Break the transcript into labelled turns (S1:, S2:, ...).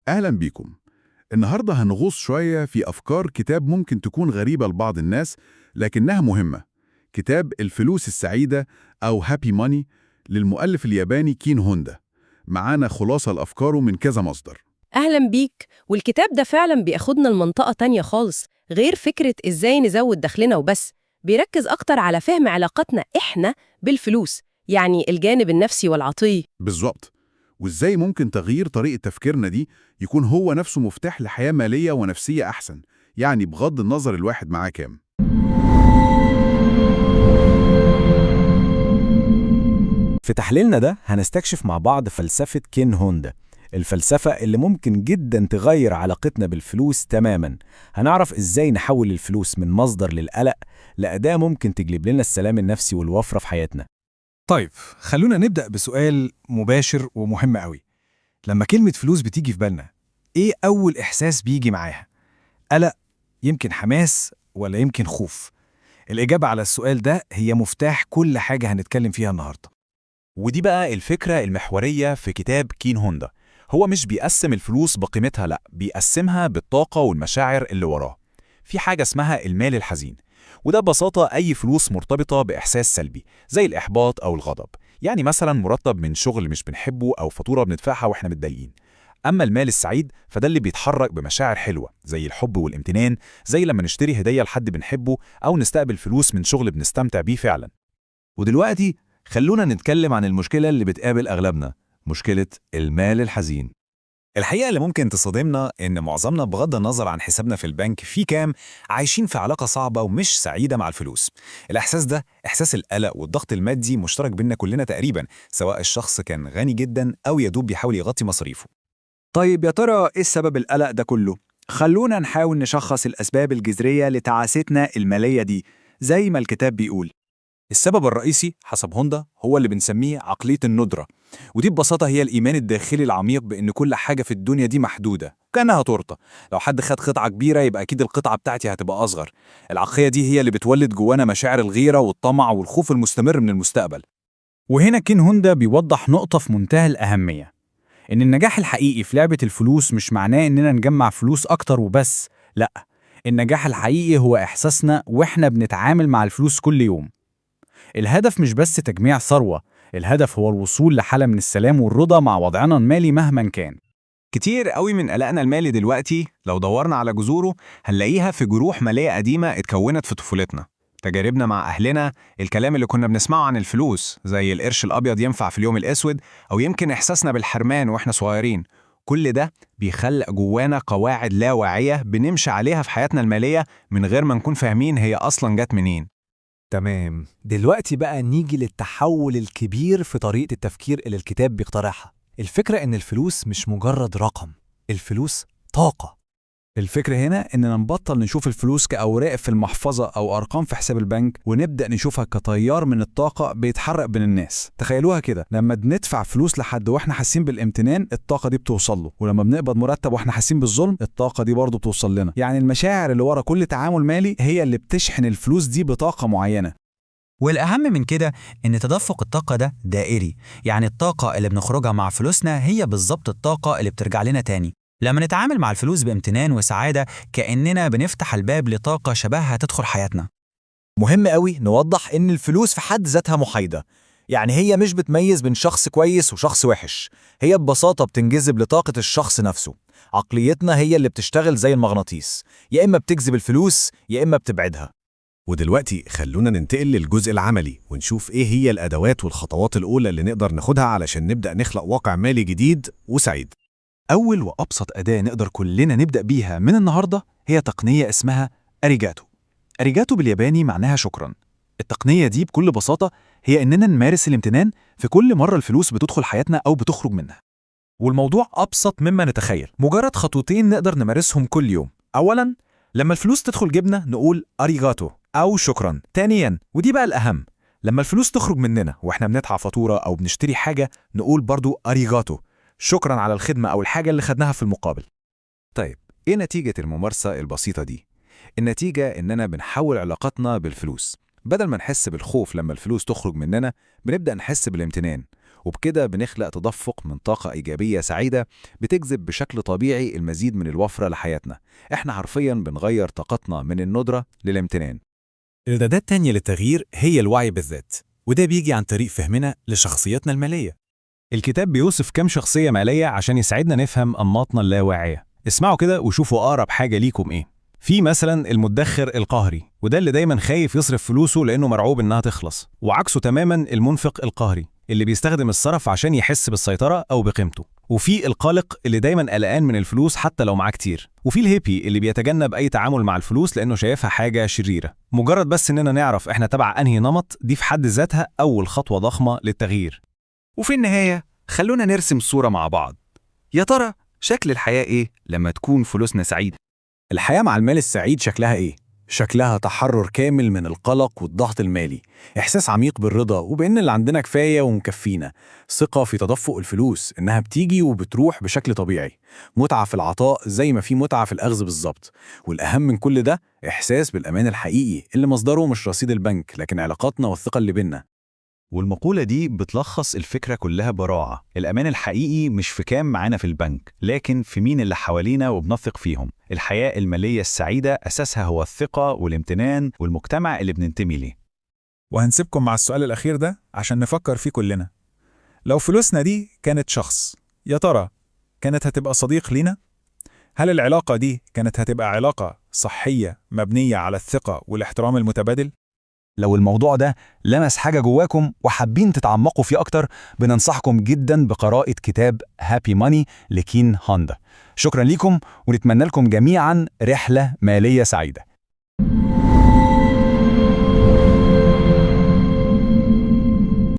S1: أهلا بيكم. النهاردة هنغوص شوية في أفكار كتاب ممكن تكون غريبة لبعض الناس لكنها مهمة. كتاب الفلوس السعيدة أو Happy Money للمؤلف الياباني كين هوندا. معانا خلاصة لأفكاره من كذا مصدر.
S2: أهلا بيك. والكتاب ده فعلا بياخدنا لمنطقة تانية خالص، غير فكرة إزاي نزود دخلنا وبس. بيركز أكتر على فهم علاقتنا إحنا بالفلوس، يعني الجانب النفسي والعاطفي.
S1: بالظبط. وإزاي ممكن تغيير طريقة تفكيرنا دي يكون هو نفسه مفتاح لحياة مالية ونفسية أحسن، يعني بغض النظر الواحد معاه كام.
S3: في تحليلنا ده هنستكشف مع بعض فلسفة كين هوندا، الفلسفة اللي ممكن جدا تغير علاقتنا بالفلوس تماما. هنعرف ازاي نحول الفلوس من مصدر للقلق لأداة ممكن تجلب لنا السلام النفسي والوفرة في حياتنا.
S4: طيب، خلونا نبدأ بسؤال مباشر ومهم قوي. لما كلمة فلوس بتيجي في بالنا، إيه أول إحساس بيجي معاها؟ قلق، يمكن حماس، ولا يمكن خوف؟ الإجابة على السؤال ده هي مفتاح كل حاجة هنتكلم فيها النهاردة.
S5: ودي بقى الفكرة المحورية في كتاب كين هوندا. هو مش بيقسم الفلوس بقيمتها، لأ، بيقسمها بالطاقة والمشاعر اللي وراه. في حاجة اسمها المال الحزين، وده ببساطة أي فلوس مرتبطة بإحساس سلبي زي الإحباط أو الغضب، يعني مثلا مرتب من شغل مش بنحبه أو فاتورة بندفعها وإحنا متضايقين. أما المال السعيد فده اللي بيتحرك بمشاعر حلوة زي الحب والامتنان، زي لما نشتري هدية لحد بنحبه أو نستقبل فلوس من شغل بنستمتع بيه فعلا.
S6: ودلوقتي خلونا نتكلم عن المشكلة اللي بتقابل أغلبنا، مشكلة المال الحزين.
S7: الحقيقة اللي ممكن تصادمنا إن معظمنا بغض النظر عن حسابنا في البنك في كام، عايشين في علاقة صعبة ومش سعيدة مع الفلوس. الإحساس ده، إحساس القلق والضغط المادي، مشترك بينا كلنا تقريبا، سواء الشخص كان غني جدا أو يدوب بيحاول يغطي مصاريفه.
S8: طيب يا ترى إيه السبب القلق ده كله؟ خلونا نحاول نشخص الأسباب الجذرية لتعاستنا المالية دي زي ما الكتاب بيقول.
S7: السبب الرئيسي حسب هوندا هو اللي بنسميه عقلية الندرة، ودي ببساطة هي الإيمان الداخلي العميق بإن كل حاجة في الدنيا دي محدودة، كأنها تورتة. لو حد خد قطعة كبيرة يبقى أكيد القطعة بتاعتي هتبقى أصغر. العقلية دي هي اللي بتولد جوانا مشاعر الغيرة والطمع والخوف المستمر من المستقبل.
S9: وهنا كين هوندا بيوضح نقطة في منتهى الأهمية، إن النجاح الحقيقي في لعبة الفلوس مش معناه إننا نجمع فلوس أكتر وبس، لأ، النجاح الحقيقي هو إحساسنا وإحنا بنتعامل مع الفلوس كل يوم. الهدف مش بس تجميع ثروة، الهدف هو الوصول لحالة من السلام والرضا مع وضعنا المالي مهما كان.
S10: كتير قوي من قلقنا المالي دلوقتي لو دورنا على جذوره هنلاقيها في جروح مالية قديمة اتكونت في طفولتنا، تجاربنا مع أهلنا، الكلام اللي كنا بنسمعه عن الفلوس زي القرش الأبيض ينفع في اليوم الأسود، أو يمكن إحساسنا بالحرمان وإحنا صغيرين. كل ده بيخلق جوانا قواعد لا واعية بنمشي عليها في حياتنا المالية من غير ما نكون فاهمين هي أصلا جت منين.
S11: تمام، دلوقتي بقى نيجي للتحول الكبير في طريقة التفكير اللي الكتاب بيقترحها. الفكرة إن الفلوس مش مجرد رقم، الفلوس طاقة.
S9: الفكرة هنا إننا نبطل نشوف الفلوس كأوراق في المحفظة أو أرقام في حساب البنك، ونبدأ نشوفها كتيار من الطاقة بيتحرك بين الناس. تخيلوها كده، لما بندفع فلوس لحد وإحنا حاسين بالامتنان، الطاقة دي بتوصل له، ولما بنقبض مرتب وإحنا حاسين بالظلم، الطاقة دي برضه بتوصل لنا. يعني المشاعر اللي ورا كل تعامل مالي هي اللي بتشحن الفلوس دي بطاقة معينة.
S12: والأهم من كده إن تدفق الطاقة ده دائري، يعني الطاقة اللي بنخرجها مع فلوسنا هي بالظبط الطاقة اللي بترجع لنا تاني. لما نتعامل مع الفلوس بامتنان وسعادة كأننا بنفتح الباب لطاقة شبهها تدخل حياتنا.
S6: مهم قوي نوضح إن الفلوس في حد ذاتها محايدة، يعني هي مش بتميز بين شخص كويس وشخص وحش، هي ببساطة بتنجذب لطاقة الشخص نفسه. عقليتنا هي اللي بتشتغل زي المغناطيس، يا إما بتجذب الفلوس يا إما بتبعدها.
S3: ودلوقتي خلونا ننتقل للجزء العملي ونشوف إيه هي الأدوات والخطوات الأولى اللي نقدر ناخدها علشان نبدأ نخلق واقع مالي جديد وسعيد.
S7: أول وأبسط أداة نقدر كلنا نبدأ بيها من النهاردة هي تقنية اسمها أريجاتو. أريجاتو بالياباني معناها شكراً. التقنية دي بكل بساطة هي إننا نمارس الامتنان في كل مرة الفلوس بتدخل حياتنا أو بتخرج منها. والموضوع أبسط مما نتخيل، مجرد خطوتين نقدر نمارسهم كل يوم. أولاً، لما الفلوس تدخل جيبنا نقول أريجاتو أو شكراً. ثانياً، ودي بقى الأهم، لما الفلوس تخرج مننا وإحنا بندفع فاتورة أو بنشتري حاجة نقول برضو أريجاتو، شكراً على الخدمة أو الحاجة اللي خدناها في المقابل.
S6: طيب، إيه نتيجة الممارسة البسيطة دي؟ النتيجة إننا بنحول علاقتنا بالفلوس. بدل ما نحس بالخوف لما الفلوس تخرج مننا، بنبدأ نحس بالامتنان،
S9: وبكده بنخلق تدفق من طاقة إيجابية سعيدة بتجذب بشكل طبيعي المزيد من الوفرة لحياتنا. إحنا حرفياً بنغير طاقتنا من الندرة للامتنان.
S7: الأداة التانية للتغيير هي الوعي بالذات، وده بيجي عن طريق فهمنا لشخصيتنا المالية. الكتاب بيوصف كام شخصية مالية عشان يساعدنا نفهم أنماطنا اللاواعية. اسمعوا كده وشوفوا أقرب حاجة ليكم إيه. في مثلا المدخر القهري، وده اللي دايما خايف يصرف فلوسه لأنه مرعوب إنها تخلص، وعكسه تماما المنفق القهري اللي بيستخدم الصرف عشان يحس بالسيطرة أو بقيمته. وفي القلق اللي دايما قلقان من الفلوس حتى لو معاه كتير. وفي الهيبي اللي بيتجنب أي تعامل مع الفلوس لأنه شايفها حاجة شريرة. مجرد بس إننا نعرف إحنا تبع أنهي نمط، دي في حد ذاتها أول خطوة ضخمة للتغيير.
S13: وفي النهاية خلونا نرسم صورة مع بعض. يا ترى شكل الحياة إيه لما تكون فلوسنا سعيدة؟
S9: الحياة مع المال السعيد شكلها إيه؟ شكلها تحرر كامل من القلق والضغط المالي، إحساس عميق بالرضا وبإن اللي عندنا كفاية ومكفينا، ثقة في تدفق الفلوس إنها بتيجي وبتروح بشكل طبيعي، متعة في العطاء زي ما في متعة في الأخذ بالظبط، والأهم من كل ده إحساس بالأمان الحقيقي اللي مصدره مش رصيد البنك لكن علاقاتنا والثقة اللي بينا.
S7: والمقولة دي بتلخص الفكرة كلها براعة. الأمان الحقيقي مش في كام معانا في البنك، لكن في مين اللي حوالينا وبنثق فيهم. الحياة المالية السعيدة أساسها هو الثقة والامتنان والمجتمع اللي بننتمي ليه.
S14: وهنسيبكم مع السؤال الأخير ده عشان نفكر فيه كلنا. لو فلوسنا دي كانت شخص، يا ترى كانت هتبقى صديق لينا؟ هل العلاقة دي كانت هتبقى علاقة صحية مبنية على الثقة والاحترام المتبادل؟
S6: لو الموضوع ده لمس حاجة جواكم وحابين تتعمقوا فيه أكتر، بننصحكم جدا بقراءة كتاب Happy Money لكين هوندا. شكرا لكم، ونتمنى لكم جميعا رحلة مالية سعيدة.